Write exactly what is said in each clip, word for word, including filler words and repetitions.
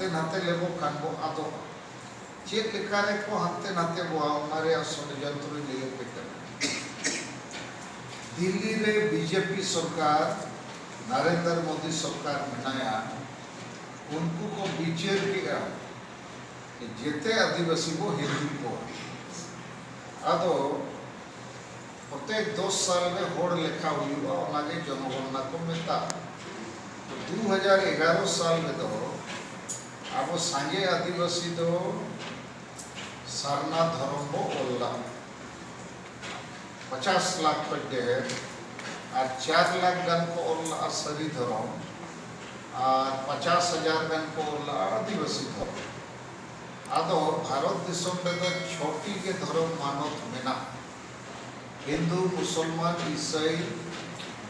ᱱᱟᱛᱮ ᱞᱮᱵᱚ ᱠᱷᱟᱱ ᱵᱚ ᱟᱫᱚᱜᱼᱟ᱾ ᱪᱮᱫ ᱞᱮᱠᱟ ᱨᱮᱠᱚ ᱦᱟᱱᱛᱮ ᱱᱟᱛᱮ ᱵᱚᱣᱟ, ᱚᱱᱟ ᱨᱮᱭᱟᱜ ᱥᱚᱰᱡᱚᱱᱛᱨᱚᱧ ᱞᱟᱹᱭ ᱟᱯᱮ ᱠᱟᱱᱟ᱾ ᱫᱤᱞᱞᱤ ᱨᱮ ᱵᱤᱡᱮᱯᱤ ᱥᱚᱨᱠᱟᱨ, ᱱᱟᱨᱮᱱᱫᱨᱚ ᱢᱳᱫᱤ ᱥᱚᱨᱠᱟᱨ ᱢᱮᱱᱟᱭᱟ, ᱩᱱᱠᱩ ᱠᱚ ᱵᱤᱪᱟᱹᱨ ᱠᱮᱜᱼᱟ ᱡᱮᱛᱮ ᱟᱹᱫᱤᱵᱟᱹᱥᱤ ᱵᱚ ᱦᱤᱱᱫᱩ ᱠᱚᱣᱟ᱾ ᱟᱫᱚ ᱯᱨᱚᱛᱮᱠ ᱫᱚᱥ ᱥᱟᱞ ᱨᱮ ᱦᱚᱲ ᱞᱮᱠᱷᱟ ᱦᱩᱭᱩᱜᱼᱟ, ᱚᱱᱟᱜᱮ ᱡᱚᱱᱚᱜᱚᱱᱱᱟ ᱠᱚ ᱢᱮᱛᱟᱜᱼᱟ᱾ ᱫᱩ ᱦᱟᱡᱟᱨ ᱮᱜᱟᱨᱚ ᱥᱟᱞ ᱨᱮᱫᱚ ᱟᱵᱚ ᱥᱟᱸᱜᱮ ᱟᱹᱫᱤᱵᱟᱹᱥᱤ ᱫᱚ ᱥᱟᱨᱱᱟ ᱫᱷᱚᱨᱚᱢ ᱵᱚ ᱚᱞ ᱞᱟᱜᱼᱟ᱾ ᱯᱚᱪᱟᱥ ᱞᱟᱠᱷ ᱠᱷᱚᱱ ᱰᱷᱮᱨ, ᱟᱨ ᱪᱟᱨ ᱞᱟᱠᱷ ᱜᱟᱱ ᱠᱚ ᱚᱞ ᱞᱟᱜᱼᱟ ᱥᱟᱹᱨᱤ ᱫᱷᱚᱨᱚᱢ, ᱟᱨ ᱯᱚᱪᱟᱥ ᱦᱟᱡᱟᱨ ᱜᱟᱱ ᱠᱚ ᱚᱞ ᱞᱟᱜᱼᱟ ᱟᱹᱫᱤᱵᱟᱹᱥᱤ ᱫᱷᱚᱨᱚᱢ᱾ ᱟᱫᱚ ᱵᱷᱟᱨᱚᱛ ᱫᱤᱥᱚᱢ ᱨᱮᱫᱚ ᱪᱷᱚᱴᱤ ᱜᱮ ᱫᱷᱚᱨᱚᱢ ᱢᱟᱱᱚᱛ ᱢᱮᱱᱟᱜᱼᱟ᱾ ᱦᱤᱱᱫᱩ, ᱢᱩᱥᱚᱞᱢᱟᱱ, ᱤᱥᱟᱹᱭ,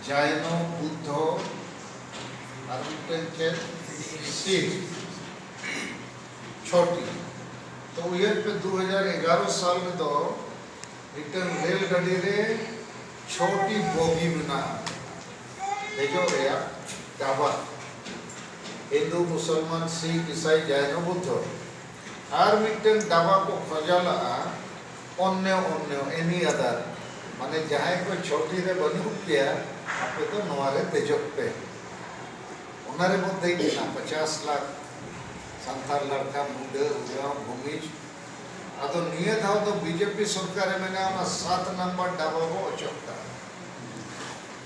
ᱡᱟᱭᱱᱚ, ᱵᱩᱫᱽᱫᱷᱚ, ᱟᱨ ᱢᱤᱫᱴᱮᱱ ᱪᱮᱫ? ᱥᱤᱠᱷ᱾ ᱪᱷᱚᱴᱤ᱾ ᱛᱚ ᱩᱭᱦᱟᱹᱨ ᱯᱮ, ᱫᱩ ᱦᱟᱡᱟᱨ ᱮᱜᱟᱨᱚ ᱥᱟᱞ ᱨᱮᱫᱚ ᱢᱤᱫᱴᱟᱝ ᱨᱮᱞ ᱜᱟᱹᱰᱤ ᱨᱮ ᱪᱷᱚᱴᱤ ᱵᱚᱜᱤ ᱢᱮᱱᱟᱜᱼᱟ᱾ ᱫᱮᱡᱚᱜ ᱨᱮᱭᱟᱜ ᱰᱟᱵᱟ, ᱦᱤᱱᱫᱩ, ᱢᱩᱥᱚᱞᱢᱟᱱ, ᱥᱤᱠᱷ, ᱤᱥᱟᱭ, ᱡᱟᱭᱱᱚ, ᱵᱩᱫᱽᱫᱷᱚ᱾ ᱟᱨ ᱢᱤᱫᱴᱟᱝ ᱰᱟᱵᱟ ᱠᱚ ᱠᱷᱚᱡᱟ ᱞᱟᱜᱼᱟ, ᱚᱱᱱᱚ ᱚᱱᱱᱚ, any other, ᱢᱟᱱᱮ ᱡᱟᱦᱟᱸᱭ ᱠᱚ ᱪᱷᱚᱴᱤ ᱨᱮ ᱵᱟᱹᱱᱩᱜ ᱯᱮᱭᱟ, ᱟᱯᱮ ᱫᱚ ᱱᱚᱣᱟ ᱨᱮ ᱫᱮᱡᱚᱜ ᱯᱮ᱾ ᱚᱱᱟ ᱨᱮ ᱵᱚᱱ ᱫᱮᱡ ᱮᱱᱟ ᱯᱚᱪᱟᱥ ᱞᱟᱠᱷ ᱥᱟᱱᱛᱟᱲ, ᱞᱟᱲᱠᱟ, ᱢᱩᱰᱟᱹ, ᱩᱨᱟᱣ, ᱵᱷᱩᱢᱤᱡᱽ᱾ ᱟᱫᱚ ᱱᱤᱭᱟᱹ ᱫᱷᱟᱣ ᱫᱚ ᱵᱤᱡᱮᱯᱤ ᱥᱚᱨᱠᱟᱨᱮ ᱢᱮᱱᱟ ᱚᱱᱟ ᱥᱟᱛ ᱱᱟᱢᱵᱟᱨ ᱰᱟᱵᱟ ᱵᱚ ᱚᱪᱚᱜ ᱠᱟᱜᱼᱟ᱾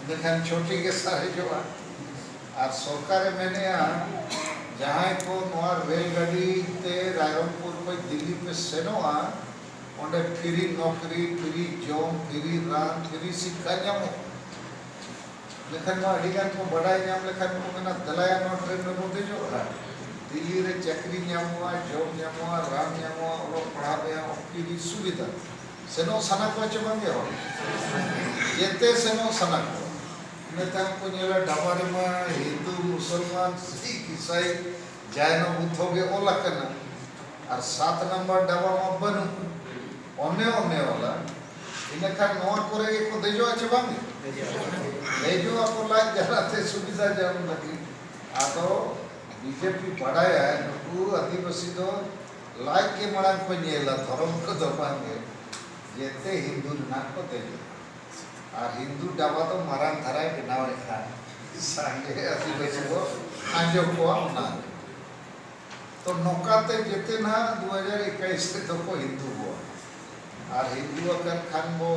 ᱤᱱᱟᱹᱠᱷᱟᱱ ᱪᱷᱚᱴᱤ ᱜᱮ ᱥᱟᱨᱮᱡᱚᱜᱼᱟ᱾ ᱟᱨ ᱥᱚᱨᱠᱟᱨᱮ ᱢᱮᱱᱮᱜᱼᱟ, ᱡᱟᱦᱟᱸᱭ ᱠᱚ ᱱᱚᱣᱟ ᱨᱮᱞ ᱜᱟᱹᱰᱤ ᱛᱮ ᱨᱟᱭᱨᱚᱝᱯᱩᱨ ᱠᱷᱚᱱ ᱫᱤᱞᱞᱤ ᱯᱮ ᱥᱮᱱᱚᱜᱼᱟ, ᱚᱸᱰᱮ ᱯᱷᱤᱨᱤ ᱱᱚᱠᱨᱤ, ᱯᱷᱤᱨᱤ ᱡᱚᱢ, ᱯᱷᱤᱨᱤ ᱨᱟᱱ, ᱯᱷᱤᱨᱤ ᱥᱤᱠᱠᱷᱟ ᱧᱟᱢᱚᱜᱼᱟ᱾ ᱢᱮᱱᱠᱷᱟᱱ ᱱᱚᱣᱟ ᱟᱹᱰᱤ ᱜᱟᱱ ᱠᱚ ᱵᱟᱰᱟᱭ ᱧᱟᱢ ᱞᱮᱠᱷᱟᱱ ᱠᱚ ᱢᱮᱱᱟ, "ᱫᱮᱞᱟᱭᱟ, ᱱᱚᱣᱟ ᱴᱨᱮᱱ ᱨᱮᱵᱚ ᱫᱮᱡᱚᱜᱼᱟ, ᱫᱤᱞᱞᱤ ᱨᱮ ᱪᱟᱹᱠᱨᱤ ᱧᱟᱢᱚᱜᱼᱟ, ᱡᱚᱢ ᱧᱟᱢᱚᱜᱼᱟ, ᱨᱟᱱ ᱧᱟᱢᱚᱜᱼᱟ, ᱚᱞᱚᱜ ᱯᱟᱲᱦᱟᱜ ᱨᱮᱭᱟᱜ ᱯᱷᱤᱨᱤ ᱥᱩᱵᱤᱫᱷᱟ᱾" ᱥᱮᱱᱚᱜ ᱥᱟᱱᱟ ᱠᱚᱣᱟ ᱪᱮ ᱵᱟᱝ ᱜᱮ ᱦᱚᱲ? ᱡᱮᱛᱮ ᱥᱮᱱᱚᱜ ᱥᱟᱱᱟ ᱠᱚᱣᱟ᱾ ᱤᱱᱟᱹ ᱛᱟᱭᱚᱢ ᱠᱚ ᱧᱮᱞᱟ ᱰᱟᱵᱟ ᱨᱮᱢᱟ ᱦᱤᱱᱫᱩ, ᱢᱩᱥᱚᱞᱢᱟᱱ, ᱥᱤᱠᱷ, ᱤᱥᱟᱭ, ᱡᱟᱭᱱᱚ, ᱵᱩᱫᱽᱫᱷᱚ ᱜᱮ ᱚᱞ ᱟᱠᱟᱱᱟ᱾ ᱟᱨ ᱥᱟᱛ ᱱᱟᱢᱵᱟᱨ ᱰᱟᱵᱟ ᱢᱟ ᱵᱟᱹᱱᱩᱜ, ᱚᱱᱮ ᱚᱱᱮ ᱚᱞᱟ᱾ ᱤᱱᱟᱹᱠᱷᱟᱱ ᱱᱚᱣᱟ ᱠᱚᱨᱮ ᱜᱮᱠᱚ ᱫᱮᱡᱚᱜᱼᱟ ᱪᱮ ᱵᱟᱝ? ᱫᱮᱡᱚᱜᱼᱟ ᱠᱚ ᱞᱟᱡ ᱡᱟᱞᱟᱛᱮ ᱥᱩᱵᱤᱫᱷᱟ ᱧᱟᱢ ᱞᱟᱹᱜᱤᱫ᱾ ᱟᱫᱚ ᱵᱤᱡᱮᱯᱤ ᱵᱟᱰᱟᱭᱟ, ᱱᱩᱠᱩ ᱟᱹᱫᱤᱵᱟᱹᱥᱤ ᱫᱚ ᱞᱟᱡ ᱜᱮ ᱢᱟᱲᱟᱝ ᱠᱚ ᱧᱮᱞᱟ, ᱫᱷᱚᱨᱚᱢ ᱠᱚᱫᱚ ᱵᱟᱝ ᱜᱮ᱾ ᱡᱮᱛᱮ ᱦᱤᱱᱫᱩ ᱨᱮᱱᱟᱜ ᱠᱚ ᱫᱮᱡᱚᱜᱼᱟ᱾ ᱟᱨ ᱦᱤᱱᱫᱩ ᱰᱟᱵᱟ ᱫᱚ ᱢᱟᱨᱟᱝ ᱫᱷᱟᱨᱟᱭ ᱵᱮᱱᱟᱣᱮᱫ ᱠᱷᱟᱱ ᱥᱟᱸᱜᱮ ᱟᱹᱫᱤᱵᱟᱹᱥᱤ ᱵᱚ ᱟᱸᱡᱚᱢ ᱠᱚᱣᱟ ᱚᱱᱟ᱾ ᱛᱚ ᱱᱚᱝᱠᱟᱛᱮ ᱡᱮᱛᱮ ᱱᱟᱦᱟᱜ ᱫᱩ ᱦᱟᱡᱟᱨ ᱮᱠᱟᱭᱤᱥ ᱨᱮᱫᱚ ᱠᱚ ᱦᱤᱱᱫᱩ ᱠᱚᱣᱟ᱾ ᱟᱨ ᱦᱤᱱᱫᱩ ᱟᱠᱟᱱ ᱠᱷᱟᱱ ᱵᱚ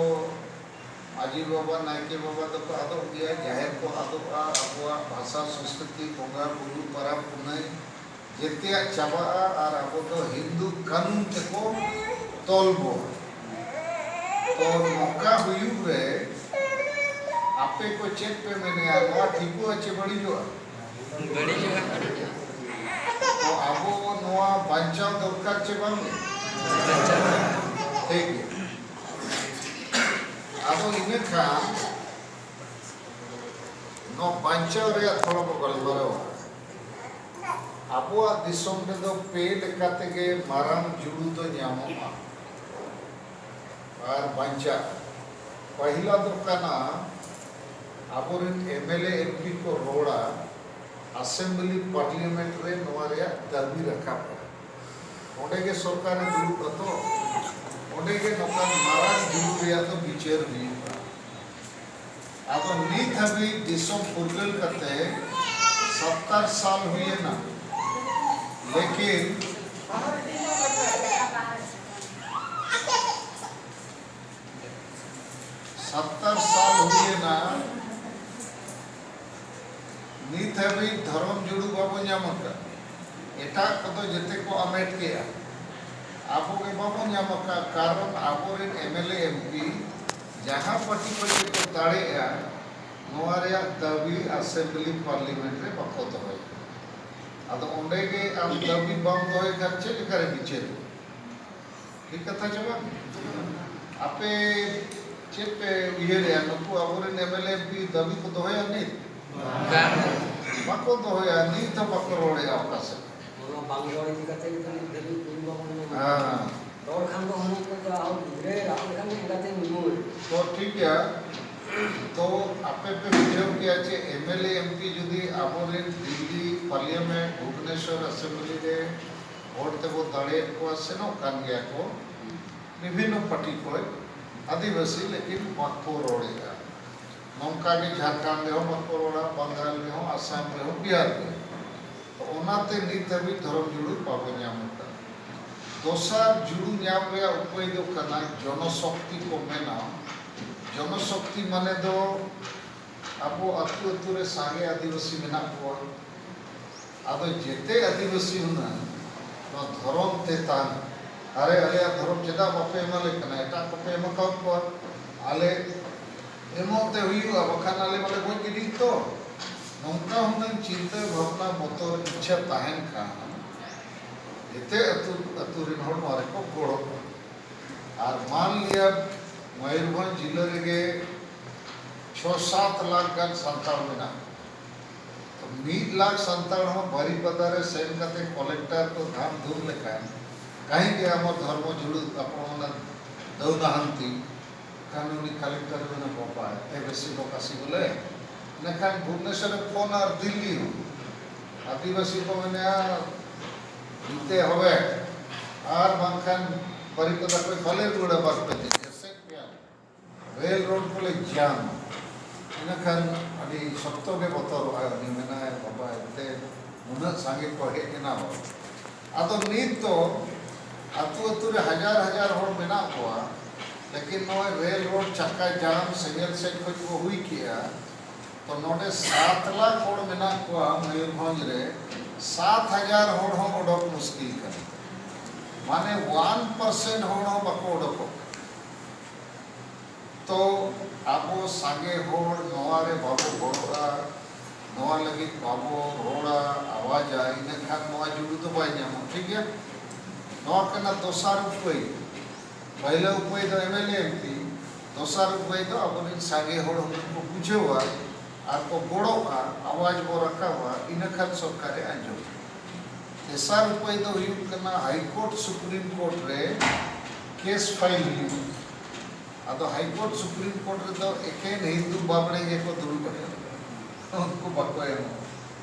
ᱢᱟᱹᱡᱷᱤ ᱵᱟᱵᱟ, ᱱᱟᱭᱠᱮ ᱵᱟᱵᱟ ᱫᱚᱠᱚ ᱟᱫᱚᱜ ᱜᱮᱭᱟ, ᱡᱟᱦᱮᱨ ᱠᱚ ᱟᱫᱚᱜᱼᱟ, ᱟᱵᱚᱣᱟᱜ ᱵᱷᱟᱥᱟ, ᱥᱚᱸᱥᱠᱨᱤᱛᱤ, ᱵᱚᱸᱜᱟ ᱵᱩᱨᱩ, ᱯᱟᱨᱟᱵᱽ ᱯᱩᱱᱟᱹᱭ, ᱡᱮᱛᱮᱭᱟᱜ ᱪᱟᱵᱟᱜᱼᱟ ᱟᱨ ᱟᱵᱚ ᱫᱚ ᱦᱤᱱᱫᱩ ᱠᱟᱹᱱᱩᱱ ᱛᱮᱠᱚ ᱛᱚᱞ ᱵᱚᱱᱟ᱾ ᱛᱚ ᱱᱚᱝᱠᱟ ᱦᱩᱭᱩᱜ ᱨᱮ ᱟᱯᱮ ᱠᱚ ᱪᱮᱫ ᱯᱮ ᱢᱮᱱᱮᱜᱼᱟ? ᱱᱚᱣᱟ ᱴᱷᱤᱠᱚᱜᱼᱟ ᱪᱮ ᱵᱟᱹᱲᱤᱡᱚᱜᱼᱟ? ᱵᱟᱹᱲᱤᱡᱚᱜᱼᱟ, ᱵᱟᱹᱲᱤᱡᱚᱜᱼᱟ᱾ ᱛᱚ ᱟᱵᱚ ᱱᱚᱣᱟ ᱵᱟᱧᱪᱟᱣ ᱫᱚᱨᱠᱟᱨ ᱪᱮ ᱵᱟᱝ? ᱴᱷᱤᱠ ᱜᱮᱭᱟ᱾ ᱟᱫᱚ ᱤᱱᱟᱹ ᱠᱷᱟᱱ ᱱᱚᱣᱟ ᱵᱟᱧᱪᱟᱣ ᱨᱮᱭᱟᱜ ᱛᱷᱚᱲᱟ ᱵᱚ ᱜᱟᱞᱢᱟᱨᱟᱣᱟ᱾ ᱟᱵᱚᱣᱟᱜ ᱫᱤᱥᱚᱢ ᱨᱮᱫᱚ ᱯᱮ ᱞᱮᱠᱟ ᱛᱮᱜᱮ ᱢᱟᱨᱟᱝ ᱡᱩᱲᱩ ᱫᱚ ᱧᱟᱢᱚᱜᱼᱟ ᱟᱨ ᱵᱟᱧᱪᱟᱜᱼᱟ᱾ ᱯᱟᱹᱦᱤᱞᱟ ᱫᱚ ᱠᱟᱱᱟ, ᱟᱵᱚᱨᱮᱱ M L A, M P ᱠᱚ ᱨᱚᱲᱟ, ᱟᱥᱮᱢᱵᱞᱤ, ᱯᱟᱨᱞᱤᱭᱟᱢᱮᱱᱴ ᱨᱮ ᱱᱚᱣᱟ ᱨᱮᱭᱟᱜ ᱫᱟᱹᱵᱤ ᱨᱟᱠᱟᱵᱼᱟ᱾ ᱚᱸᱰᱮ ᱜᱮ ᱥᱚᱨᱠᱟᱨᱮ ᱫᱩᱲᱩᱵᱼᱟ ᱛᱚ, ᱚᱸᱰᱮ ᱜᱮ ᱱᱚᱝᱠᱟᱱ ᱢᱟᱨᱟᱝ ᱡᱩᱲᱩ ᱨᱮᱭᱟᱜ ᱫᱚ ᱵᱤᱪᱟᱹᱨ ᱦᱩᱭᱩᱜᱼᱟ᱾ ᱟᱫᱚ ᱱᱤᱛ ᱦᱟᱹᱵᱤᱡ ᱫᱤᱥᱚᱢ ᱯᱷᱩᱨᱜᱟᱹᱞ ᱠᱟᱛᱮ ᱥᱚᱛᱛᱚᱨ ᱥᱟᱞ ᱦᱩᱭᱮᱱᱟ, ᱞᱮᱠᱤᱱ ᱥᱚᱛᱛᱚᱨ ᱥᱟᱞ ᱦᱩᱭᱮᱱᱟ, ᱱᱤᱛ ᱦᱟᱹᱵᱤᱡ ᱫᱷᱚᱨᱚᱢ ᱡᱩᱲᱩ ᱵᱟᱵᱚ ᱧᱟᱢ ᱟᱠᱟᱫ᱾ ᱮᱴᱟᱜ ᱠᱚᱫᱚ ᱡᱮᱛᱮ ᱠᱚ ᱟᱢᱮᱴ ᱠᱮᱜᱼᱟ, ᱟᱵᱚ ᱜᱮ ᱵᱟᱵᱚ ᱧᱟᱢ ᱟᱠᱟᱫ᱾ ᱠᱟᱨᱚᱱ ᱟᱵᱚᱨᱮᱱ M L A, M P ᱡᱟᱦᱟᱸ ᱯᱟᱨᱴᱤ ᱠᱷᱚᱱ ᱜᱮᱠᱚ ᱫᱟᱲᱮᱜᱼᱟ, ᱱᱚᱣᱟ ᱨᱮᱭᱟᱜ ᱫᱟᱹᱵᱤ ᱟᱥᱮᱢᱵᱞᱤ, ᱯᱟᱨᱞᱤᱭᱟᱢᱮᱱᱴ ᱨᱮ ᱵᱟᱠᱚ ᱫᱚᱦᱚᱭᱟ᱾ ᱟᱫᱚ ᱚᱸᱰᱮ ᱜᱮ ᱟᱢ ᱫᱟᱹᱵᱤ ᱵᱟᱢ ᱫᱚᱦᱚᱭ ᱠᱷᱟᱱ ᱪᱮᱫ ᱞᱮᱠᱟᱨᱮ ᱵᱤᱪᱟᱹᱨ? ᱴᱷᱤᱠ ᱠᱟᱛᱷᱟ ᱪᱮ ᱵᱟᱝ? ᱟᱯᱮ ᱪᱮᱫ ᱯᱮ ᱩᱭᱦᱟᱹᱨᱮᱜᱼᱟ, ᱱᱩᱠᱩ ᱟᱵᱚᱨᱮᱱ M L A, M P ᱫᱟᱹᱵᱤ ᱠᱚ ᱫᱚᱦᱚᱭᱟ ᱱᱤᱛ? ᱵᱟᱝ᱾ ᱵᱟᱠᱚ ᱫᱚᱦᱚᱭᱟ, ᱱᱤᱛ ᱦᱚᱸ ᱵᱟᱠᱚ ᱨᱚᱲᱮᱜᱼᱟ ᱚᱠᱟ ᱥᱮᱫ᱾ ᱚᱱᱟ ᱵᱟᱝ ᱨᱚᱲ ᱤᱫᱤ ᱠᱟᱛᱮ ᱜᱮ ᱛᱚ ᱱᱤᱛ ᱫᱷᱟᱹᱵᱤᱡ ᱠᱩᱞ ᱵᱟᱵᱚᱱ ᱧᱟᱢ ᱟᱠᱟᱫᱟ᱾ ᱦᱮᱸ᱾ ᱨᱚᱲ ᱠᱷᱟᱱ ᱫᱚ ᱦᱩᱱᱟᱹᱝ ᱠᱚ ᱡᱟ ᱦᱚᱲ ᱜᱤᱫᱽᱨᱟᱹᱭ ᱨᱟᱜ ᱞᱮᱠᱷᱟᱱ ᱜᱮ ᱮᱸᱜᱟᱛᱮ ᱧᱩᱢᱩᱨ᱾ ᱛᱚ ᱴᱷᱤᱠ ᱜᱮᱭᱟ, ᱛᱚ ᱟᱯᱮ ᱯᱮ ᱵᱩᱡᱷᱟᱹᱣ ᱠᱮᱭᱟ ᱪᱮ M L A, M P ᱡᱩᱫᱤ ᱟᱵᱚᱨᱮᱱ ᱫᱤᱞᱞᱤ ᱯᱟᱨᱞᱤᱭᱟᱢᱮᱱᱴ, ᱵᱷᱩᱵᱽᱱᱮᱥᱚᱨ ᱟᱥᱮᱢᱵᱞᱤ ᱨᱮ ᱦᱚᱲ ᱛᱮᱵᱚ ᱫᱟᱲᱮᱭᱮᱫ ᱠᱚᱣᱟ, ᱥᱮᱱᱚᱜ ᱠᱟᱱ ᱜᱮᱭᱟ ᱠᱚ ᱵᱤᱵᱷᱤᱱᱱᱚ ᱯᱟᱨᱴᱤ ᱠᱷᱚᱱ, ᱟᱹᱫᱤᱵᱟᱹᱥᱤ, ᱞᱮᱠᱤᱱ ᱵᱟᱠᱚ ᱨᱚᱲᱮᱫᱼᱟ᱾ ᱱᱚᱝᱠᱟ ᱜᱮ ᱡᱷᱟᱲᱠᱷᱚᱸᱰ ᱨᱮᱦᱚᱸ ᱵᱟᱠᱚ ᱨᱚᱲᱟ, ᱵᱟᱝᱜᱟᱞ ᱨᱮᱦᱚᱸ, ᱟᱥᱟᱢ ᱨᱮᱦᱚᱸ, ᱵᱤᱦᱟᱨ ᱨᱮᱦᱚᱸ᱾ ᱛᱚ ᱚᱱᱟᱛᱮ ᱱᱤᱛ ᱦᱟᱹᱵᱤᱡ ᱫᱷᱚᱨᱚᱢ ᱡᱩᱲᱩ ᱵᱟᱵᱚ ᱧᱟᱢ ᱟᱠᱟᱫᱟ᱾ ᱫᱚᱥᱟᱨ ᱡᱩᱲᱩ ᱧᱟᱢ ᱨᱮᱭᱟᱜ ᱩᱯᱟᱹᱭ ᱫᱚ ᱠᱟᱱᱟ ᱡᱚᱱᱚᱥᱚᱠᱛᱤ ᱠᱚ ᱢᱮᱱᱟ᱾ ᱡᱚᱱᱚᱥᱚᱠᱛᱤ ᱢᱟᱱᱮ ᱫᱚ ᱟᱵᱚ ᱟᱹᱛᱩ ᱟᱹᱛᱩ ᱨᱮ ᱥᱟᱸᱜᱮ ᱟᱹᱫᱤᱵᱟᱹᱥᱤ ᱢᱮᱱᱟᱜ ᱠᱚᱣᱟ᱾ ᱟᱫᱚ ᱡᱮᱛᱮ ᱟᱹᱫᱤᱵᱟᱹᱥᱤ ᱦᱩᱱᱟᱹᱝ ᱱᱚᱣᱟ ᱫᱷᱚᱨᱚᱢ ᱛᱮᱛᱟᱝ, ᱟᱨᱮ, ᱟᱞᱮᱭᱟᱜ ᱫᱷᱚᱨᱚᱢ ᱪᱮᱫᱟᱜ ᱵᱟᱯᱮ ᱮᱢᱟᱞᱮ ᱠᱟᱱᱟ? ᱮᱴᱟᱜ ᱠᱚᱯᱮ ᱮᱢ ᱟᱠᱟᱫ ᱠᱚᱣᱟ, ᱟᱞᱮ ᱮᱢᱚᱜ ᱛᱮ ᱦᱩᱭᱩᱜᱼᱟ, ᱵᱟᱠᱷᱟᱱ ᱟᱞᱮ ᱢᱟᱞᱮ ᱜᱚᱡ ᱜᱤᱰᱤᱜ ᱛᱚ᱾ ᱱᱚᱝᱠᱟ ᱦᱩᱱᱟᱹᱝ ᱪᱤᱱᱛᱟᱹ ᱵᱷᱟᱵᱽᱱᱟ, ᱵᱚᱛᱚᱨ, ᱤᱪᱪᱷᱟ ᱛᱟᱦᱮᱱ ᱠᱷᱟᱱ ᱡᱮᱛᱮ ᱟᱹᱛᱩ ᱟᱹᱛᱩ ᱨᱮᱱ ᱦᱚᱲ ᱱᱚᱣᱟ ᱨᱮᱠᱚ ᱜᱚᱲᱚᱜᱼᱟ᱾ ᱟᱨ ᱢᱟᱱ ᱞᱤᱭᱟ ᱢᱚᱭᱩᱨᱵᱷᱚᱸᱡᱽ ᱡᱤᱞᱟᱹ ᱨᱮᱜᱮ ᱪᱷᱚ ᱥᱟᱛ ᱞᱟᱠᱷ ᱜᱟᱱ ᱥᱟᱱᱛᱟᱲ ᱢᱮᱱᱟᱜ ᱠᱚᱣᱟ᱾ ᱛᱚ ᱢᱤᱫ ᱞᱟᱠᱷ ᱥᱟᱱᱛᱟᱲ ᱦᱚᱸ ᱵᱟᱨᱤᱯᱟᱫᱟ ᱨᱮ ᱥᱮᱱ ᱠᱟᱛᱮ ᱠᱚᱞᱮᱠᱴᱚᱨ ᱠᱚ ᱫᱷᱟᱢ ᱫᱷᱩᱢ ᱞᱮᱠᱷᱟᱱ, ᱠᱟᱹᱦᱤᱸᱠᱤ ᱟᱢᱟᱨ ᱫᱷᱚᱨᱢᱚ ᱡᱩᱲᱩ ᱟᱯᱱᱟᱨ ᱫᱟᱹᱣ ᱱᱟᱦᱟᱱᱛᱤ, ᱠᱷᱟᱱ ᱩᱱᱤ ᱠᱟᱞᱮᱠᱴᱚᱨ ᱢᱮᱱᱟ, "ᱵᱟᱵᱟ, ᱮᱛᱮ ᱵᱮᱥᱤ ᱵᱚᱠᱟᱥᱤ ᱵᱚᱞᱮ?" ᱤᱱᱟᱹᱠᱷᱟᱱ ᱵᱷᱩᱵᱽᱱᱮᱥᱚᱨ ᱨᱮ ᱯᱷᱳᱱ ᱟᱨ ᱫᱤᱞᱞᱤ ᱦᱚᱸ ᱟᱹᱫᱤᱵᱟᱹᱥᱤ ᱠᱚ ᱢᱮᱱᱟ, "ᱡᱩᱛᱮ ᱦᱚᱵᱮ", ᱟᱨ ᱵᱟᱝᱠᱷᱟᱱ ᱵᱟᱨᱤᱯᱟᱫᱟ ᱠᱷᱚᱱ ᱵᱟᱞᱮ ᱨᱩᱣᱟᱹᱲᱟ ᱵᱟᱨ ᱯᱮ ᱫᱤᱱ, ᱮᱥᱮᱫ ᱯᱮᱭᱟ᱾ ᱨᱮᱞ ᱨᱳᱰ ᱠᱚᱞᱮ ᱡᱟᱢ᱾ ᱤᱱᱟᱹᱠᱷᱟᱱ ᱟᱹᱰᱤ ᱥᱚᱠᱛᱚ ᱜᱮ ᱵᱚᱛᱚᱨᱚᱜᱼᱟᱭ, ᱩᱱᱤ ᱢᱮᱱᱟᱭ, "ᱵᱟᱵᱟ, ᱮᱱᱛᱮ ᱱᱩᱱᱟᱹᱜ ᱥᱟᱸᱜᱮ ᱠᱚ ᱦᱮᱡ ᱮᱱᱟ ᱵᱟᱵᱟ?" ᱟᱫᱚ ᱱᱤᱛ ᱫᱚ ᱟᱹᱛᱩ ᱟᱹᱛᱩ ᱨᱮ ᱦᱟᱡᱟᱨ ᱦᱟᱡᱟᱨ ᱦᱚᱲ ᱢᱮᱱᱟᱜ ᱠᱚᱣᱟ, ᱞᱮᱠᱤᱱ ᱱᱚᱜᱼᱚᱭ ᱨᱮᱞ ᱨᱳᱰ ᱪᱟᱠᱟ ᱡᱟᱢ, ᱥᱮᱸᱜᱮᱞ ᱥᱮᱫ ᱠᱷᱚᱱ ᱠᱚ ᱦᱩᱭ ᱠᱮᱜᱼᱟ᱾ ᱛᱚ ᱱᱚᱰᱮ ᱥᱟᱛ ᱞᱟᱠᱷ ᱦᱚᱲ ᱢᱮᱱᱟᱜ ᱠᱚᱣᱟ ᱢᱚᱭᱩᱨᱵᱷᱚᱸᱡᱽ ᱨᱮ, ᱥᱟᱛ ᱦᱟᱡᱟᱨ ᱦᱚᱲ ᱦᱚᱸ ᱚᱰᱚᱠ ᱢᱩᱥᱠᱤᱞ ᱠᱟᱱᱟ᱾ ᱢᱟᱱᱮ ᱚᱣᱟᱱ ᱯᱟᱨᱥᱮᱱᱴ ᱦᱚᱲ ᱦᱚᱸ ᱵᱟᱠᱚ ᱚᱰᱚᱠᱚᱜ ᱠᱟᱱᱟ᱾ ᱛᱚ ᱟᱵᱚ ᱥᱟᱸᱜᱮ ᱦᱚᱲ ᱱᱚᱣᱟ ᱨᱮ ᱵᱟᱵᱚ ᱜᱚᱲᱚᱜᱼᱟ, ᱱᱚᱣᱟ ᱞᱟᱹᱜᱤᱫ ᱵᱟᱵᱚ ᱨᱚᱲᱟ, ᱟᱣᱟᱡᱟ, ᱤᱱᱟᱹᱠᱷᱟᱱ ᱱᱚᱣᱟ ᱡᱩᱲᱩ ᱫᱚ ᱵᱟᱭ ᱧᱟᱢᱚᱜᱼᱟ, ᱴᱷᱤᱠ ᱜᱮᱭᱟ? ᱱᱚᱣᱟ ᱠᱟᱱᱟ ᱫᱚᱥᱟᱨ ᱩᱯᱟᱹᱭ᱾ ᱯᱟᱹᱦᱤᱞᱟᱹ ᱩᱯᱟᱹᱭ ᱫᱚ M L A M P, ᱫᱚᱥᱟᱨ ᱩᱯᱟᱹᱭ ᱫᱚ ᱟᱵᱚᱨᱮᱱ ᱥᱟᱸᱜᱮ ᱦᱚᱲ ᱦᱩᱱᱟᱹᱝ ᱠᱚ ᱵᱩᱡᱷᱟᱹᱣᱟ ᱟᱨ ᱠᱚ ᱜᱚᱲᱚᱜᱼᱟ, ᱟᱣᱟᱡᱽ ᱵᱚ ᱨᱟᱠᱟᱵᱟ, ᱤᱱᱟᱹᱠᱷᱟᱱ ᱥᱚᱨᱠᱟᱨᱮ ᱟᱸᱡᱚᱢᱟ᱾ ᱛᱮᱥᱟᱨ ᱩᱯᱟᱹᱭ ᱫᱚ ᱦᱩᱭᱩᱜ ᱠᱟᱱᱟ ᱦᱟᱭ ᱠᱳᱨᱴ, ᱥᱩᱯᱨᱤᱢ ᱠᱳᱨᱴ ᱨᱮ ᱠᱮᱥ ᱯᱷᱟᱭᱤᱞ ᱦᱩᱭᱩᱜᱼᱟ᱾ ᱟᱫᱚ ᱦᱟᱭ ᱠᱳᱨᱴ, ᱥᱩᱯᱨᱤᱢ ᱠᱳᱨᱴ ᱨᱮᱫᱚ ᱮᱠᱮᱱ ᱦᱤᱱᱫᱩ ᱵᱟᱵᱽᱲᱮ ᱜᱮᱠᱚ ᱫᱩᱲᱩᱵ ᱟᱠᱟᱱᱟ, ᱩᱱᱠᱩ ᱵᱟᱠᱚ ᱮᱢᱚᱜᱼᱟ᱾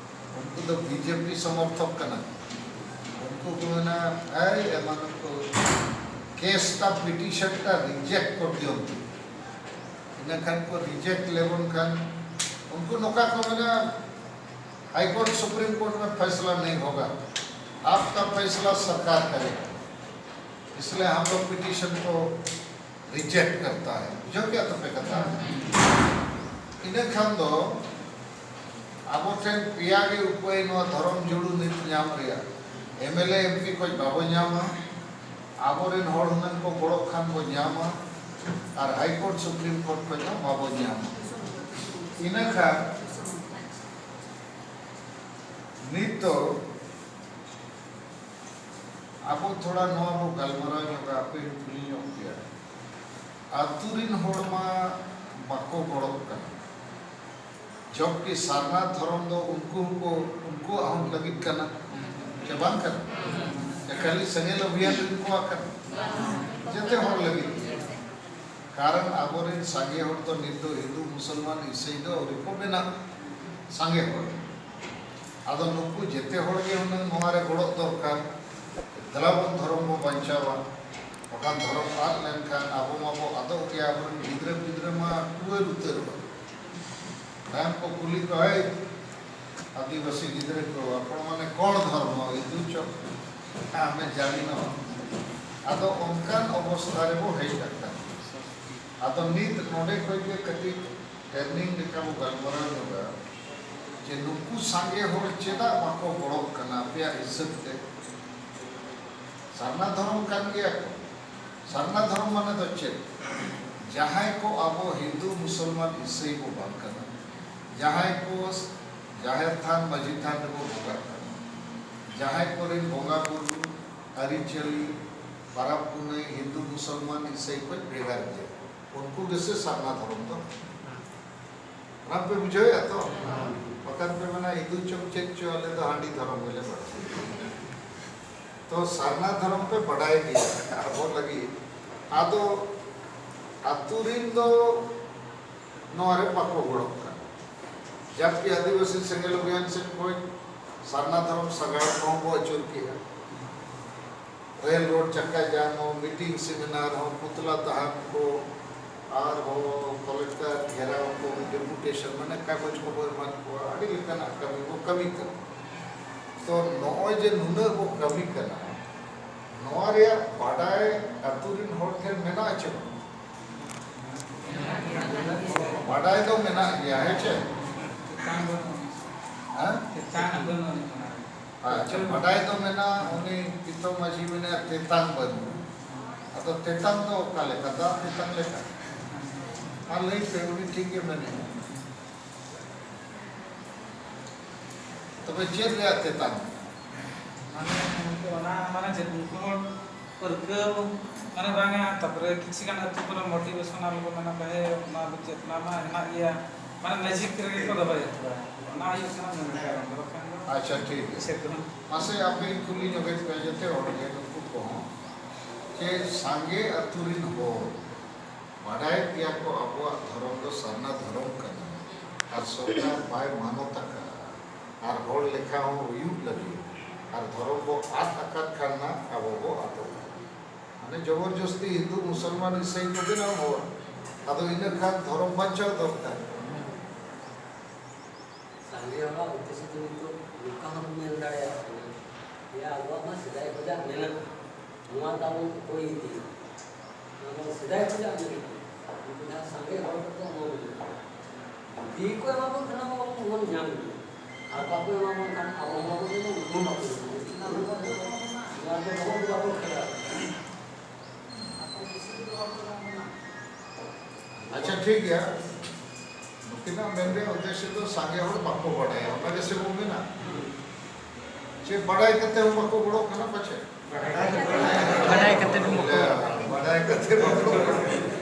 ᱩᱱᱠᱩ ᱫᱚ ᱵᱤᱡᱮᱯᱤ ᱥᱚᱢᱚᱨᱛᱷᱚᱠ ᱠᱟᱱᱟ᱾ ᱩᱱᱠᱩ ᱠᱚ ᱢᱮᱱᱟ, ᱮᱭ ᱮᱢᱟᱱ ᱠᱚ ᱠᱮᱥ ᱴᱟ, ᱯᱤᱴᱤᱥᱚᱱ ᱴᱟ ᱨᱤᱡᱮᱠᱴ ᱠᱚᱨ ᱫᱤᱭᱚᱱᱛᱤ᱾ ᱤᱱᱟᱹ ᱠᱷᱟᱱ ᱠᱚ ᱨᱤᱡᱮᱠᱴ ᱞᱮᱵᱚᱱ ᱠᱷᱟᱱ ᱩᱱᱠᱩ ᱱᱚᱝᱠᱟ ᱠᱚ ᱢᱮᱱᱟ, हाई कोर्ट सुप्रीम कोर्ट में फैसला नहीं होगा, आपका फैसला सरकार करेगा, इसलिए हम लोग पिटीशन को रिजेक्ट करता है। ᱵᱩᱡᱷᱟᱹᱣ ᱠᱮᱫᱟ ᱯᱮ ᱠᱟᱛᱷᱟ? ᱤᱱᱟᱹ ᱠᱷᱟᱱ ᱫᱚ ᱟᱵᱚ ᱴᱷᱮᱱ ᱯᱮᱭᱟ ᱜᱮ ᱩᱯᱟᱹᱭ ᱱᱚᱣᱟ ᱫᱷᱚᱨᱚᱢ ᱡᱩᱲᱩ ᱱᱤᱛ ᱧᱟᱢ ᱨᱮᱭᱟᱜ᱾ ᱮᱢᱮᱞᱮ ᱮᱢᱯᱤ ᱠᱷᱚᱱ ᱵᱟᱵᱚ ᱧᱟᱢᱟ, ᱟᱵᱚᱨᱮᱱ ᱦᱚᱲ ᱦᱩᱱᱟᱹᱝ ᱠᱚ ᱜᱚᱲᱚᱜ ᱠᱷᱟᱱ ᱵᱚ ᱧᱟᱢᱟ, ᱟᱨ ᱦᱟᱭ ᱠᱳᱨᱴ ᱥᱩᱯᱨᱤᱢ ᱠᱳᱨᱴ ᱠᱷᱚᱱ ᱦᱚᱸ ᱵᱟᱵᱚ ᱧᱟᱢᱟ᱾ ᱤᱱᱟᱹ ᱠᱷᱟᱱ ᱱᱤᱛ ᱫᱚ ᱟᱵᱚ ᱛᱷᱚᱲᱟ ᱱᱚᱣᱟ ᱵᱚ ᱜᱟᱞᱢᱟᱨᱟᱣ ᱧᱚᱜᱟ, ᱟᱯᱮ ᱦᱚᱸ ᱠᱩᱞᱤ ᱧᱚᱜ ᱯᱮᱭᱟ᱾ ᱟᱹᱛᱩ ᱨᱤᱱ ᱦᱚᱲ ᱢᱟ ᱵᱟᱠᱚ ᱜᱚᱲᱚᱜ ᱠᱟᱱᱟ, ᱡᱚᱵᱠᱤ ᱥᱟᱨᱱᱟ ᱫᱷᱚᱨᱚᱢ ᱫᱚ ᱩᱱᱠᱩ ᱦᱚᱸᱠᱚ, ᱩᱱᱠᱩᱣᱟᱜ ᱦᱚᱸ ᱞᱟᱹᱜᱤᱫ ᱠᱟᱱᱟ ᱥᱮ ᱵᱟᱝ ᱠᱟᱱᱟ? ᱥᱮ ᱠᱷᱟᱹᱞᱤ ᱥᱮᱸᱜᱮᱞ ᱚᱵᱷᱤᱭᱟᱱ ᱨᱤᱱ ᱠᱚᱣᱟᱜ ᱠᱟᱱᱟ? ᱡᱚᱛᱚ ᱦᱚᱲ ᱞᱟᱹᱜᱤᱫ ᱜᱮ᱾ ᱠᱟᱨᱚᱱ ᱟᱵᱚᱨᱮᱱ ᱥᱟᱸᱜᱮ ᱦᱚᱲ ᱫᱚ ᱱᱤᱛ ᱫᱚ ᱦᱤᱱᱫᱩ, ᱢᱩᱥᱚᱞᱢᱟᱱ, ᱤᱥᱟᱹᱭ ᱫᱚ ᱟᱹᱣᱨᱤ ᱠᱚ ᱵᱮᱱᱟᱜ, ᱥᱟᱸᱜᱮ ᱦᱚᱲ᱾ ᱟᱫᱚ ᱱᱩᱠᱩ ᱡᱮᱛᱮ ᱦᱚᱲ ᱜᱮ ᱦᱩᱱᱟᱹᱝ ᱱᱚᱣᱟ ᱨᱮ ᱜᱚᱲᱚᱜ ᱫᱚᱨᱠᱟᱨ᱾ ᱫᱮᱞᱟ ᱵᱚᱱ ᱫᱷᱚᱨᱚᱢ ᱵᱚ ᱵᱟᱧᱪᱟᱣᱟ, ᱵᱟᱠᱷᱟᱱ ᱫᱷᱚᱨᱚᱢ ᱟᱫ ᱞᱮᱱᱠᱷᱟᱱ ᱟᱵᱚ ᱢᱟᱵᱚ ᱟᱫᱚᱜ ᱜᱮᱭᱟ, ᱟᱵᱚᱨᱮᱱ ᱜᱤᱫᱽᱨᱟᱹ ᱯᱤᱫᱽᱨᱟᱹ ᱢᱟ ᱴᱩᱣᱟᱹᱨ ᱩᱛᱟᱹᱨᱚᱜᱼᱟ᱾ ᱛᱟᱭᱚᱢ ᱠᱚ ᱠᱩᱞᱤ ᱠᱚᱣᱟ, "ᱦᱮᱭ, ᱟᱹᱫᱤᱵᱟᱹᱥᱤ ᱜᱤᱫᱽᱨᱟᱹ ᱠᱚ, ᱟᱯᱚᱱ ᱢᱟᱱᱮ ᱠᱚᱬ ᱫᱷᱚᱨᱢᱚ ᱤᱫᱩ ᱪᱚ, ᱟᱢᱮ ᱡᱟᱹᱱᱤ ᱱᱚ?" ᱟᱫᱚ ᱚᱱᱠᱟᱱ ᱚᱵᱚᱥᱛᱷᱟ ᱨᱮᱵᱚ ᱦᱮᱡ ᱟᱠᱟᱱᱟ᱾ ᱟᱫᱚ ᱱᱤᱛ ᱱᱚᱰᱮ ᱠᱷᱚᱡ ᱜᱮ ᱠᱟᱹᱴᱤᱡ ᱴᱨᱮᱱᱤᱝ ᱞᱮᱠᱟ ᱵᱚ ᱜᱟᱞᱢᱟᱨᱟᱣ ᱧᱚᱜᱟ ᱡᱮ ᱱᱩᱠᱩ ᱥᱟᱸᱜᱮ ᱦᱚᱲ ᱪᱮᱫᱟᱜ ᱵᱟᱠᱚ ᱜᱚᱲᱚᱜ ᱠᱟᱱᱟ ᱟᱯᱮᱭᱟᱜ ᱦᱤᱥᱟᱹᱵ ᱛᱮ? ᱥᱟᱨᱱᱟ ᱫᱷᱚᱨᱚᱢ ᱠᱟᱱ ᱜᱮᱭᱟ ᱠᱚ᱾ ᱥᱟᱨᱱᱟ ᱫᱷᱚᱨᱚᱢ ᱢᱟᱱᱮ ᱫᱚ ᱪᱮᱫ? ᱡᱟᱦᱟᱸᱭ ᱠᱚ ᱟᱵᱚ ᱦᱤᱱᱫᱩ, ᱢᱩᱥᱚᱞᱢᱟᱱ, ᱤᱥᱟᱹᱭ ᱵᱚ ᱵᱟᱝ ᱠᱟᱱᱟ, ᱡᱟᱦᱟᱸᱭ ᱠᱚ ᱡᱟᱦᱮᱨ ᱛᱷᱟᱱ, ᱢᱟᱹᱡᱷᱤ ᱛᱷᱟᱱ ᱨᱮᱵᱚ ᱵᱚᱸᱜᱟᱜ ᱠᱟᱱᱟ, ᱡᱟᱦᱟᱸᱭ ᱠᱚᱨᱮᱱ ᱵᱚᱸᱜᱟ ᱵᱩᱨᱩ, ᱟᱹᱨᱤᱪᱟᱹᱞᱤ, ᱯᱟᱨᱟᱵᱽ ᱯᱩᱱᱟᱹᱭ ᱦᱤᱱᱫᱩ, ᱢᱩᱥᱚᱞᱢᱟᱱ, ᱤᱥᱟᱹᱭ ᱠᱷᱚᱱ ᱵᱷᱮᱜᱟᱨ ᱜᱮᱭᱟ, ᱩᱱᱠᱩ ᱜᱮᱥᱮ ᱥᱟᱨᱱᱟ ᱫᱷᱚᱨᱚᱢ ᱫᱚ᱾ ᱚᱱᱟ ᱯᱮ ᱵᱩᱡᱷᱟᱹᱣᱮᱫᱼᱟ ᱛᱚ? ᱵᱟᱠᱷᱟᱱ ᱯᱮ ᱢᱮᱱᱟ, "ᱦᱤᱱᱫᱩ ᱪᱚᱝ ᱪᱮᱫ ᱪᱚ, ᱟᱞᱮ ᱫᱚ ᱦᱟᱺᱰᱤ ᱫᱷᱚᱨᱚᱢ ᱜᱮᱞᱮ ᱵᱟᱲᱟᱭᱟ᱾" ᱛᱚ ᱥᱟᱨᱱᱟ ᱫᱷᱚᱨᱚᱢ ᱯᱮ ᱵᱟᱰᱟᱭ ᱜᱮᱭᱟ ᱟᱵᱚ ᱞᱟᱹᱜᱤᱫ᱾ ᱟᱫᱚ ᱟᱹᱛᱩ ᱨᱤᱱ ᱫᱚ ᱱᱚᱣᱟ ᱨᱮ ᱵᱟᱠᱚ ᱜᱚᱲᱚᱜ ᱠᱟᱱᱟ᱾ ᱡᱟᱵᱠᱤ ᱟᱹᱫᱤᱵᱟᱹᱥᱤ ᱥᱮᱸᱜᱮᱞ ᱚᱵᱷᱤᱭᱟᱱ ᱥᱮᱫ ᱠᱷᱚᱱ ᱥᱟᱨᱱᱟ ᱫᱷᱚᱨᱚᱢ ᱥᱟᱜᱟᱲ ᱠᱚᱦᱚᱸ ᱵᱚ ᱟᱹᱪᱩᱨ ᱠᱮᱜᱼᱟ᱾ ᱨᱮᱞ ᱨᱳᱰ ᱪᱟᱠᱟ ᱡᱟᱢ ᱦᱚᱸ, ᱢᱤᱴᱤᱝ ᱥᱮᱢᱤᱱᱟᱨ ᱦᱚᱸ, ᱯᱩᱛᱞᱟ ᱫᱟᱦᱟᱱ ᱠᱚ, ᱟᱨᱦᱚᱸ ᱠᱚᱞᱮᱠᱴᱚᱨ ᱜᱷᱮᱨᱟᱣ ᱠᱚ, ᱰᱮᱯᱩᱴᱮᱥᱚᱱ, ᱢᱟᱱᱮ ᱠᱟᱜᱚᱡᱽ ᱠᱚᱵᱚ ᱮᱢᱟᱫ ᱠᱚᱣᱟ, ᱟᱹᱰᱤ ᱞᱮᱠᱟᱱᱟᱜ ᱠᱟᱹᱢᱤ ᱵᱚ ᱠᱟᱹᱢᱤ ᱠᱟᱱᱟ᱾ ᱛᱚ ᱱᱚᱜᱼᱚᱭ ᱡᱮ ᱱᱩᱱᱟᱹᱜ ᱵᱚ ᱠᱟᱹᱢᱤ ᱠᱟᱱᱟ, ᱱᱚᱣᱟ ᱨᱮᱭᱟᱜ ᱵᱟᱰᱟᱭ ᱟᱹᱛᱩ ᱨᱤᱱ ᱦᱚᱲ ᱴᱷᱮᱱ ᱢᱮᱱᱟᱜᱼᱟ ᱪᱮ ᱵᱟᱝ? ᱵᱟᱰᱟᱭ ᱫᱚ ᱢᱮᱱᱟᱜ ᱜᱮᱭᱟ, ᱦᱮᱸ ᱪᱮ? ᱛᱮᱛᱟᱝ ᱵᱟᱹᱱᱩᱜ ᱟᱹᱱᱤᱡ᱾ ᱦᱮᱸ? ᱛᱮᱛᱟᱝ ᱵᱟᱹᱱᱩᱜ ᱟᱹᱱᱤᱡ ᱚᱱᱟ ᱨᱮ᱾ ᱟᱪᱪᱷᱟ, ᱵᱟᱰᱟᱭ ᱫᱚ ᱢᱮᱱᱟᱜᱼᱟ, ᱩᱱᱤ ᱯᱤᱛᱚ ᱢᱟᱹᱡᱷᱤ ᱢᱮᱱᱟᱭᱟ, ᱛᱮᱛᱟᱝ ᱵᱟᱹᱱᱩᱜᱼᱟ᱾ ᱟᱫᱚ ᱛᱮᱛᱟᱝ ᱫᱚ ᱚᱠᱟ ᱞᱮᱠᱟ? ᱫᱟᱜ ᱛᱮᱛᱟᱝ ᱞᱮᱠᱟ? ᱟᱨ ᱞᱟᱹᱭ ᱯᱮ, ᱩᱱᱤ ᱴᱷᱤᱠ ᱜᱮ ᱢᱮᱱᱮᱫᱼᱟ᱾ ᱛᱚᱵᱮ ᱪᱮᱫ ᱨᱮᱭᱟᱜ ᱛᱮᱛᱟᱝ? ᱢᱟᱱᱮ ᱩᱱᱠᱩ ᱚᱱᱟ, ᱢᱟᱱᱮ ᱪᱮᱫ, ᱩᱱᱠᱩ ᱦᱚᱲ ᱯᱟᱹᱨᱠᱟᱹᱣ, ᱢᱟᱱᱮ ᱵᱟᱝᱟ, ᱛᱟᱨᱯᱚᱨᱮ ᱠᱤᱪᱷᱩ ᱜᱟᱱ ᱟᱹᱛᱩ ᱠᱚᱨᱮ motivational ᱠᱚ ᱢᱮᱱᱟ, ᱦᱮᱸ, ᱚᱱᱟ ᱫᱚ ᱪᱮᱫ, ᱚᱱᱟ ᱢᱟ ᱦᱮᱱᱟᱜ ᱜᱮᱭᱟ, ᱢᱟᱱᱮ ᱱᱟᱡᱤᱠ ᱨᱮᱜᱮ ᱠᱚ ᱫᱚᱦᱚᱭᱮᱫ ᱠᱚᱣᱟ᱾ ᱚᱱᱟ ᱦᱩᱭᱩᱜ ᱠᱟᱱᱟ ᱢᱮᱱ ᱠᱟᱨᱚᱱ ᱫᱚ, ᱵᱟᱠᱷᱟᱱ ᱫᱚ ᱟᱪᱪᱷᱟ, ᱴᱷᱤᱠ ᱜᱮᱭᱟ᱾ ᱪᱮᱫ ᱦᱚᱸ᱾ ᱢᱟᱥᱮ ᱟᱯᱮᱧ ᱠᱩᱞᱤ ᱧᱚᱜᱮᱫ ᱯᱮᱭᱟ ᱡᱚᱛᱚ ᱦᱚᱲ ᱜᱮ, ᱱᱩᱠᱩ ᱠᱚᱦᱚᱸ, ᱡᱮ ᱥᱟᱸᱜᱮ ᱟᱹᱛᱩ ᱨᱤᱱ ᱦᱚᱲ ᱵᱟᱰᱟᱭ ᱜᱮᱭᱟ ᱠᱚ ᱟᱵᱚᱣᱟᱜ ᱫᱷᱚᱨᱚᱢ ᱫᱚ ᱥᱟᱨᱱᱟ ᱫᱷᱚᱨᱚᱢ ᱠᱟᱱᱟ, ᱟᱨ ᱥᱚᱨᱠᱟᱨ ᱵᱟᱭ ᱢᱟᱱᱚᱛ ᱟᱠᱟᱫᱼᱟ, ᱟᱨ ᱦᱚᱲ ᱞᱮᱠᱷᱟ ᱦᱚᱸ ᱦᱩᱭᱩᱜ ᱞᱟᱹᱜᱤᱫ, ᱟᱨ ᱫᱷᱚᱨᱚᱢ ᱵᱚ ᱟᱫ ᱟᱠᱟᱫ ᱠᱷᱟᱱ ᱢᱟ ᱟᱵᱚ ᱵᱚ ᱟᱫᱚᱜᱼᱟ᱾ ᱢᱟᱱᱮ ᱡᱚᱵᱚᱨ ᱡᱚᱥᱛᱤ ᱦᱤᱱᱫᱩ ᱢᱩᱥᱚᱞᱢᱟᱱ ᱤᱥᱟᱹᱭ ᱠᱚ ᱵᱮᱱᱟᱣ ᱠᱚᱣᱟ, ᱟᱫᱚ ᱤᱱᱟᱹ ᱠᱷᱟᱱ ᱫᱷᱚᱨᱚᱢ ᱵᱟᱧᱪᱟᱣ ᱫᱚᱨᱠᱟᱨ᱾ ᱥᱟᱸᱜᱮ ᱦᱚᱲᱟᱜ ᱩᱫᱽᱫᱮᱥᱥᱚ ᱫᱚ ᱱᱤᱛᱚᱜ ᱱᱚᱝᱠᱟ ᱦᱚᱸ ᱢᱮᱱ ᱫᱟᱲᱮᱭᱟᱜ ᱠᱟᱱᱟ ᱡᱮ ᱟᱵᱚᱣᱟᱜ ᱢᱟ ᱥᱮᱫᱟᱭ ᱠᱷᱚᱱᱟᱜ ᱢᱮᱱᱟᱜᱼᱟ, ᱱᱚᱣᱟ ᱛᱟᱵᱚᱱ ᱚᱠᱚᱭ ᱤᱫᱤᱭᱟ? ᱱᱚᱣᱟ ᱫᱚ ᱥᱮᱫᱟᱭ ᱠᱷᱚᱱᱟᱜ ᱢᱮᱱᱟᱜᱼᱟ᱾ ᱩᱱᱠᱩ ᱡᱟᱦᱟᱸ ᱥᱟᱸᱜᱮ ᱦᱚᱲ ᱠᱚᱠᱚ ᱮᱢᱟ ᱵᱚᱱ ᱠᱟᱱᱟ, ᱡᱩᱫᱤ ᱠᱚ ᱮᱢᱟ ᱵᱚᱱ ᱠᱷᱟᱱ ᱟᱵᱚ ᱵᱚᱱ ᱧᱟᱢ ᱜᱮᱭᱟ, ᱟᱨ ᱵᱟᱠᱚ ᱮᱢᱟ ᱵᱚᱱ ᱠᱷᱟᱱ ᱟᱵᱚ ᱦᱚᱸ ᱵᱟᱵᱚᱱ ᱧᱟᱢᱟ, ᱩᱱᱠᱩ ᱦᱚᱸ ᱵᱟᱠᱚ ᱧᱟᱢᱟ᱾ ᱱᱚᱣᱟ ᱫᱚ ᱵᱟᱵᱚᱱ ᱵᱟᱵᱚᱱ ᱠᱷᱮᱞᱟ᱾ ᱟᱪᱪᱷᱟ, ᱴᱷᱤᱠ ᱜᱮᱭᱟ᱾ ᱱᱩᱠᱤᱱᱟᱜ ᱢᱮᱱ ᱨᱮᱭᱟᱜ ᱩᱫᱽᱫᱮᱥᱥᱚ ᱫᱚ ᱥᱟᱸᱜᱮ ᱦᱚᱲ ᱵᱟᱠᱚ ᱵᱟᱰᱟᱭᱟ, ᱚᱱᱟ ᱜᱮᱥᱮ ᱵᱚᱱ ᱢᱮᱱᱟ᱾ ᱪᱮᱫ ᱵᱟᱰᱟᱭ ᱠᱟᱛᱮ ᱦᱚᱸ ᱵᱟᱠᱚ ᱜᱚᱲᱚᱜ ᱠᱟᱱᱟ ᱯᱟᱪᱮ? ᱵᱟᱰᱟᱭ ᱠᱟᱛᱮ ᱦᱚᱸ ᱵᱟᱠᱚ ᱜᱚᱲᱚᱜ ᱠᱟᱱᱟ᱾ ᱵᱟᱰᱟᱭ ᱠᱟᱛᱮ ᱵᱟᱠᱚ ᱜᱚᱲᱚᱜ ᱠᱟᱱᱟ᱾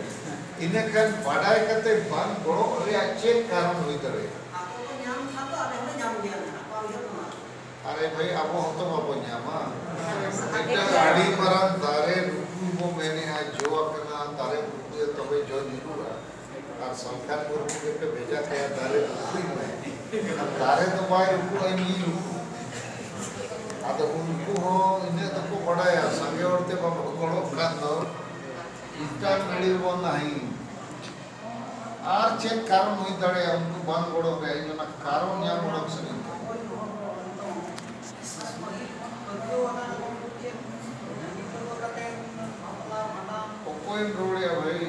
ᱤᱱᱟᱹ ᱠᱷᱟᱱ ᱵᱟᱰᱟᱭ ᱠᱟᱛᱮ ᱵᱟᱝ ᱜᱚᱲᱚᱜ ᱨᱮᱭᱟᱜ ᱪᱮᱫ ᱠᱟᱨᱚᱱ ᱦᱩᱭ ᱫᱟᱲᱮᱭᱟᱜᱼᱟ? ᱟᱠᱚ ᱠᱚ ᱧᱟᱢ ᱠᱷᱟᱱ ᱫᱚ ᱟᱞᱮ ᱦᱚᱸᱞᱮ ᱧᱟᱢ ᱜᱮᱭᱟ, ᱟᱠᱚᱣᱟᱜ ᱩᱭᱦᱟᱹᱨ ᱫᱚ ᱵᱟᱝ᱾ ᱟᱨᱮ ᱵᱷᱟᱹᱭ, ᱟᱵᱚ ᱦᱚᱸᱛᱚ ᱵᱟᱵᱚ ᱧᱟᱢᱟ᱾ ᱢᱤᱫᱴᱟᱝ ᱟᱹᱰᱤ ᱢᱟᱨᱟᱝ ᱫᱟᱨᱮ ᱨᱩᱠᱩ ᱵᱚ ᱢᱮᱱᱮᱜᱼᱟ, ᱡᱚ ᱟᱠᱟᱱᱟ, ᱫᱟᱨᱮ ᱨᱩᱠᱩᱭᱟ, ᱛᱚᱵᱮ ᱡᱚ ᱧᱩᱨᱩᱜᱼᱟ᱾ ᱟᱨ ᱥᱟᱞᱠᱷᱟᱱ ᱢᱩᱨᱢᱩ ᱜᱮᱯᱮ ᱵᱷᱮᱡᱟ ᱠᱟᱭᱟ, ᱫᱟᱨᱮ ᱨᱩᱠᱩᱭ ᱢᱮ᱾ ᱟᱨ ᱫᱟᱨᱮ ᱫᱚ ᱵᱟᱭ ᱨᱩᱠᱩᱜᱼᱟ, ᱤᱧᱤᱧ ᱨᱩᱠᱩ᱾ ᱟᱫᱚ ᱩᱱᱠᱩ ᱦᱚᱸ ᱤᱱᱟᱹᱜ ᱫᱚᱠᱚ ᱵᱟᱰᱟᱭᱟ, ᱥᱟᱸᱜᱮ ᱦᱚᱲᱛᱮ ᱵᱟᱵᱚ ᱜᱚᱲᱚᱜ ᱠᱷᱟᱱ ᱫᱚ ᱤᱱᱴᱟᱨ ᱢᱤᱰᱤᱭᱮᱴ ᱵᱚᱱ ᱱᱟᱦᱤ᱾ ᱟᱨ ᱪᱮᱫ ᱠᱟᱨᱚᱱ ᱦᱩᱭ ᱫᱟᱲᱮᱭᱟᱜᱼᱟ ᱩᱱᱠᱩ ᱵᱟᱝ ᱜᱚᱲᱚᱜ ᱨᱮᱭᱟᱜ? ᱤᱧ ᱚᱱᱟ ᱠᱟᱨᱚᱱ ᱧᱟᱢ ᱚᱰᱚᱠ ᱥᱟᱱᱟᱧ ᱠᱟᱱᱟ᱾ ᱚᱠᱚᱭᱮᱢ ᱨᱚᱲᱮᱫᱼᱟ ᱵᱷᱟᱹᱭ?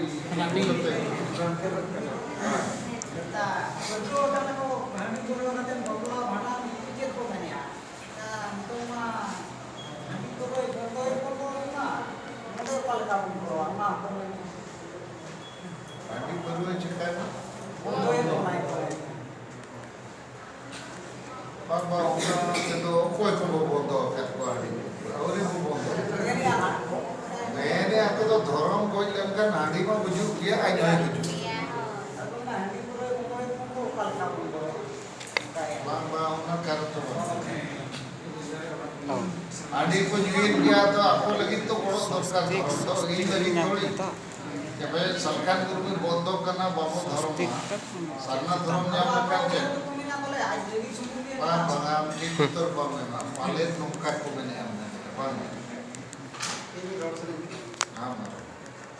ᱦᱟᱺᱰᱤ ᱯᱟᱹᱨᱣᱟᱹ ᱪᱤᱠᱟᱹᱭᱮᱱᱟ? ᱵᱟᱝ, ᱵᱟᱝ, ᱚᱱᱟ ᱛᱮᱫᱚ ᱚᱠᱚᱭ ᱠᱚᱵᱚ ᱵᱚᱱᱫᱚ ᱟᱠᱟᱫ ᱠᱚᱣᱟ ᱦᱟᱺᱰᱤ ᱯᱟᱹᱣᱨᱟᱹ? ᱟᱹᱣᱨᱤ ᱵᱚ ᱵᱚᱱᱫᱚ᱾ ᱢᱮᱱᱮ ᱟᱠᱚ ᱫᱚ ᱫᱷᱚᱨᱚᱢ ᱜᱚᱡ ᱞᱮᱱᱠᱷᱟᱱ ᱦᱟᱺᱰᱤ ᱢᱟ ᱜᱩᱡᱩᱜ ᱜᱮᱭᱟ, ᱟᱡ ᱦᱚᱸᱭ ᱜᱩᱡᱩᱜ ᱜᱮᱭᱟ᱾ ᱵᱟᱝ, ᱵᱟᱝ, ᱚᱱᱟ ᱠᱟᱨᱚᱱ ᱫᱚ ᱵᱟᱝ᱾ ᱦᱟᱺᱰᱤ ᱠᱚ ᱧᱩᱭᱮᱫ ᱜᱮᱭᱟ, ᱛᱚ ᱟᱠᱚ ᱞᱟᱹᱜᱤᱫ ᱛᱚ ᱜᱚᱲᱚ ᱫᱚᱨᱠᱟᱨ, ᱫᱷᱚᱨᱚᱢ ᱫᱚ ᱤᱧ ᱞᱟᱹᱜᱤᱫ ᱛᱷᱚᱲᱤ᱾ ᱡᱮ ᱵᱷᱟᱭ, ᱥᱟᱞᱠᱷᱟᱱ ᱢᱩᱨᱢᱩ ᱵᱚᱱᱫᱚ ᱠᱟᱱᱟ, ᱵᱟᱵᱚ ᱫᱷᱚᱨᱚᱢᱟ᱾ ᱥᱟᱨᱱᱟ ᱫᱷᱚᱨᱚᱢ ᱧᱟᱢ ᱞᱮᱠᱷᱟᱱ ᱪᱮᱫ? ᱵᱟᱝ, ᱵᱟᱝ, ᱟᱢ ᱴᱷᱤᱠ ᱩᱛᱛᱚᱨ ᱵᱟᱢ ᱮᱢᱟ᱾ ᱯᱟᱞᱮᱫ ᱱᱚᱝᱠᱟ ᱠᱚ ᱢᱮᱱᱮᱫᱼᱟ, ᱢᱮᱱᱮᱫᱼᱟ, ᱵᱟᱝ? ᱤᱧ ᱨᱚᱲ ᱥᱟᱱᱟᱧ ᱠᱟᱱᱟ᱾ ᱦᱮᱸ, ᱢᱟ ᱨᱚᱲ᱾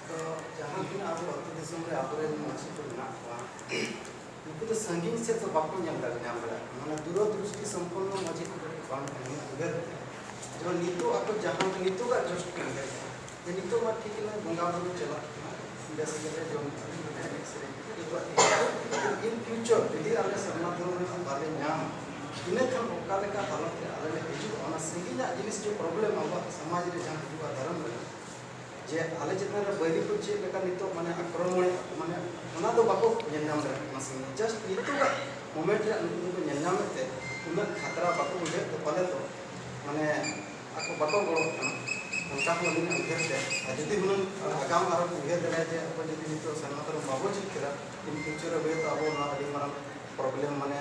ᱛᱚ, ᱡᱟᱦᱟᱸ ᱛᱤᱱᱟᱹᱜ ᱟᱵᱚ ᱟᱹᱛᱩ ᱫᱤᱥᱚᱢ ᱨᱮ ᱟᱵᱚᱨᱮᱱ ᱢᱟᱹᱡᱷᱤ ᱠᱚ ᱢᱮᱱᱟᱜ ᱠᱚᱣᱟ, ᱩᱱᱠᱩ ᱫᱚ ᱥᱟᱺᱜᱤᱧ ᱥᱮᱫ ᱫᱚ ᱵᱟᱠᱚ ᱧᱮᱞ ᱫᱟᱲᱮ ᱧᱟᱢ ᱫᱟᱲᱮᱭᱟᱜ ᱠᱟᱱᱟ᱾ ᱢᱟᱱᱮ, ᱫᱩᱨᱚᱫᱨᱤᱥᱴᱤ ᱥᱚᱢᱯᱚᱱᱱᱚ ᱢᱟᱹᱡᱷᱤ ᱠᱚ ᱠᱟᱹᱴᱤᱡ ᱵᱟᱝ ᱠᱟᱱᱟ, ᱤᱧᱟᱹᱜ ᱩᱭᱦᱟᱹᱨ ᱛᱮ᱾ ᱡᱮᱢᱚᱱ ᱱᱤᱛᱚᱜ ᱟᱠᱚ ᱡᱟᱦᱟᱸ, ᱱᱤᱛᱚᱜᱟᱜ just ᱠᱚ ᱩᱭᱦᱟᱹᱨ ᱛᱮ, ᱡᱮ ᱱᱤᱛᱚᱜ ᱢᱟ ᱴᱷᱤᱠ ᱜᱮ ᱵᱚᱸᱜᱟ ᱵᱩᱨᱩ ᱪᱟᱞᱟᱜ ᱠᱟᱱᱟ, ᱵᱮᱥ ᱜᱮᱞᱮ ᱡᱚᱢ ᱮᱫᱟ, ᱮᱱᱮᱡ ᱥᱮᱨᱮᱧ ᱠᱟᱛᱮ ᱡᱚᱛᱚᱣᱟᱜ ᱴᱷᱤᱠ ᱜᱮᱭᱟ᱾ In future ᱡᱩᱫᱤ ᱟᱞᱮ ᱥᱟᱨᱱᱟ ᱫᱷᱚᱨᱚᱢ ᱨᱮᱱᱟᱜ ᱵᱟᱞᱮ ᱧᱟᱢᱟ, ᱤᱱᱟᱹ ᱠᱷᱟᱱ ᱚᱠᱟ ᱞᱮᱠᱟ ᱦᱟᱞᱚᱛ ᱨᱮ ᱟᱞᱮ ᱞᱮ ᱦᱤᱡᱩᱜᱼᱟ? ᱚᱱᱟ ᱥᱟᱺᱜᱤᱧᱟᱜ ᱡᱤᱱᱤᱥ ᱡᱮ problem ᱟᱵᱚᱣᱟᱜ ᱥᱚᱢᱟᱡᱽ ᱨᱮ ᱡᱟᱦᱟᱸ ᱦᱤᱡᱩᱜᱼᱟ ᱫᱷᱚᱨᱚᱢ ᱨᱮ, ᱡᱮ ᱟᱞᱮ ᱪᱮᱛᱟᱱ ᱨᱮ ᱵᱟᱹᱭᱨᱤ ᱠᱚ ᱪᱮᱫ ᱞᱮᱠᱟ ᱱᱤᱛᱚᱜ ᱢᱟᱱᱮ ᱟᱠᱨᱚᱢᱚᱱᱮᱫ ᱠᱚ, ᱢᱟᱱᱮ ᱚᱱᱟ ᱫᱚ ᱵᱟᱠᱚ ᱧᱮᱞ ᱧᱟᱢ ᱫᱟᱲᱮᱭᱟᱜ ᱠᱟᱱᱟ᱾ ᱥᱟᱺᱜᱤᱧ just ᱱᱤᱛᱚᱜᱟᱜ moment ᱨᱮᱭᱟᱜ ᱱᱩᱠᱩ ᱫᱚᱠᱚ ᱧᱮᱞ ᱧᱟᱢᱮᱫ ᱛᱮ ᱩᱱᱟᱹᱜ ᱠᱷᱟᱛᱨᱟ ᱵᱟᱠᱚ ᱵᱩᱡᱷᱟᱹᱣᱮᱫ ᱛᱮ ᱯᱟᱞᱮ ᱫᱚ ᱢᱟᱱᱮ ᱟᱠᱚ ᱵᱟᱠᱚ ᱜᱚᱲᱚᱜ ᱠᱟᱱᱟ, ᱚᱱᱠᱟ ᱦᱚᱸ ᱟᱹᱞᱤᱧᱟᱜ ᱩᱭᱦᱟᱹᱨ ᱛᱮ᱾ ᱟᱨ ᱡᱩᱫᱤ ᱦᱩᱱᱟᱹᱝ ᱟᱜᱟᱢ ᱟᱨᱚ ᱠᱚ ᱩᱭᱦᱟᱹᱨ ᱫᱟᱲᱮᱭᱟᱜᱼᱟ ᱡᱮ ᱟᱵᱚ ᱡᱩᱫᱤ ᱱᱤᱛᱚᱜ ᱥᱟᱨᱱᱟ ᱫᱷᱚᱨᱚᱢ ᱵᱟᱵᱚ ᱪᱮᱫ ᱠᱮᱫᱟ, in future ᱨᱮ ᱦᱩᱭᱩᱜ ᱟᱵᱚ ᱱᱚᱣᱟ ᱟᱹᱰᱤ ᱢᱟᱨᱟᱝ problem, ᱢᱟᱱᱮ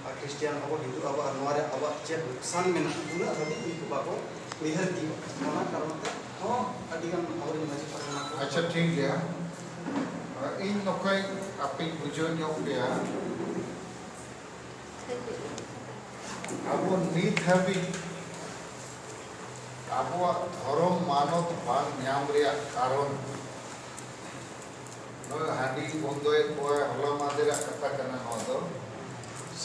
ᱟᱨ ᱠᱷᱨᱤᱥᱴᱤᱭᱟᱱ ᱟᱵᱚ, ᱦᱤᱱᱫᱩ ᱟᱵᱚ, ᱟᱨ ᱱᱚᱣᱟ ᱨᱮ ᱟᱵᱚᱣᱟᱜ ᱪᱮᱫ ᱞᱚᱠᱥᱟᱱ ᱢᱮᱱᱟᱜᱼᱟ, ᱩᱱᱟᱹᱜ ᱦᱟᱹᱵᱤᱡ ᱩᱱᱠᱩ ᱵᱟᱠᱚ ᱩᱭᱦᱟᱹᱨ ᱛᱤᱭᱳᱜ᱾ ᱚᱱᱟ ᱠᱟᱨᱚᱱ ᱛᱮ ᱦᱚᱸ ᱟᱹᱰᱤ ᱜᱟᱱ ᱟᱵᱚᱨᱮᱱ ᱢᱟᱹᱡᱷᱤ ᱯᱟᱨᱜᱟᱱᱟ ᱠᱚ ᱟᱪᱪᱷᱟ, ᱴᱷᱤᱠ ᱜᱮᱭᱟ᱾ ᱤᱧ ᱱᱚᱝᱠᱟᱧ ᱟᱯᱮᱧ ᱵᱩᱡᱷᱟᱹᱣ ᱧᱚᱜ ᱯᱮᱭᱟ, ᱟᱵᱚ ᱱᱤᱛ ᱦᱟᱹᱵᱤᱡ ᱟᱵᱚᱣᱟᱜ ᱫᱷᱚᱨᱚᱢ ᱢᱟᱱᱚᱛ ᱵᱟᱝ ᱧᱟᱢ ᱨᱮᱭᱟᱜ ᱠᱟᱨᱚᱱ, ᱱᱚᱜᱼᱚᱭ ᱦᱟᱺᱰᱤ ᱵᱚᱱᱫᱚᱭᱮᱫ ᱠᱚᱣᱟᱭ, ᱦᱚᱞᱟ ᱢᱟᱫᱷᱮᱨᱟᱜ ᱠᱟᱛᱷᱟ ᱠᱟᱱᱟ ᱱᱚᱣᱟ ᱫᱚ᱾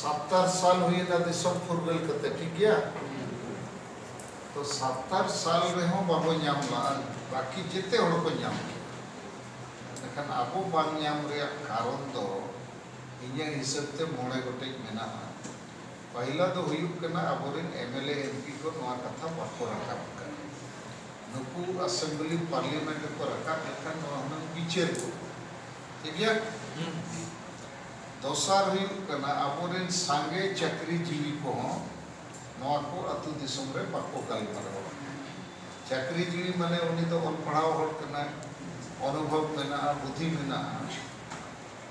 ᱥᱟᱛᱛᱟᱨ ᱥᱟᱞ ᱦᱩᱭᱮᱱᱟ ᱫᱤᱥᱚᱢ ᱯᱷᱩᱨᱜᱟᱹᱞ ᱠᱟᱛᱮ, ᱴᱷᱤᱠ ᱜᱮᱭᱟ? ᱛᱚ ᱥᱟᱛᱛᱟᱨ ᱥᱟᱞ ᱨᱮᱦᱚᱸ ᱵᱟᱵᱚ ᱧᱟᱢ ᱞᱟᱜᱼᱟ, ᱵᱟᱹᱠᱤ ᱡᱮᱛᱮ ᱦᱚᱲ ᱠᱚ ᱧᱟᱢ ᱠᱮᱫᱟ᱾ ᱢᱮᱱᱠᱷᱟᱱ ᱟᱵᱚ ᱵᱟᱝ ᱧᱟᱢ ᱨᱮᱭᱟᱜ ᱠᱟᱨᱚᱱ ᱫᱚ ᱤᱧᱟᱹᱜ ᱦᱤᱥᱟᱹᱵ ᱛᱮ ᱢᱚᱬᱮ ᱜᱚᱴᱮᱡ ᱢᱮᱱᱟᱜᱼᱟ᱾ ᱯᱟᱹᱦᱤᱞᱟ ᱫᱚ ᱦᱩᱭᱩᱜ ᱠᱟᱱᱟ, ᱟᱵᱚᱨᱮᱱ M L A, M P ᱠᱚ ᱱᱚᱣᱟ ᱠᱟᱛᱷᱟ ᱵᱟᱠᱚ ᱨᱟᱠᱟᱵ ᱠᱟᱱᱟ᱾ ᱱᱩᱠᱩ ᱟᱥᱮᱢᱵᱞᱤ ᱯᱟᱨᱞᱤᱭᱟᱢᱮᱱᱴ ᱨᱮᱠᱚ ᱨᱟᱠᱟᱵ ᱞᱮᱠᱷᱟᱱ ᱱᱚᱣᱟ ᱦᱩᱱᱟᱹᱝ ᱵᱤᱪᱟᱹᱨ ᱠᱚ, ᱴᱷᱤᱠ ᱜᱮᱭᱟ? ᱫᱚᱥᱟᱨ ᱦᱩᱭᱩᱜ ᱠᱟᱱᱟ, ᱟᱵᱚᱨᱮᱱ ᱥᱟᱸᱜᱮ ᱪᱟᱹᱠᱨᱤ ᱡᱤᱣᱤ ᱠᱚᱦᱚᱸ ᱱᱚᱣᱟ ᱠᱚ ᱟᱹᱛᱩ ᱫᱤᱥᱚᱢ ᱨᱮ ᱵᱟᱠᱚ ᱜᱟᱞᱢᱟᱨᱟᱣᱟ᱾ ᱪᱟᱹᱠᱨᱤ ᱡᱤᱣᱤ ᱢᱟᱱᱮ ᱩᱱᱤ ᱫᱚ ᱚᱞ ᱯᱟᱲᱦᱟᱣ ᱦᱚᱲ ᱠᱟᱱᱟᱭ, ᱚᱱᱩᱵᱷᱚᱵ ᱢᱮᱱᱟᱜᱼᱟ, ᱵᱩᱫᱷᱤ ᱢᱮᱱᱟᱜᱼᱟ᱾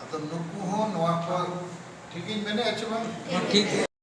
ᱟᱫᱚ ᱱᱩᱠᱩ ᱦᱚᱸ ᱱᱚᱣᱟ ᱠᱚ, ᱴᱷᱤᱠ ᱤᱧ ᱢᱮᱱᱮᱫᱼᱟ ᱪᱮ ᱵᱟᱝ? ᱴᱷᱤᱠ᱾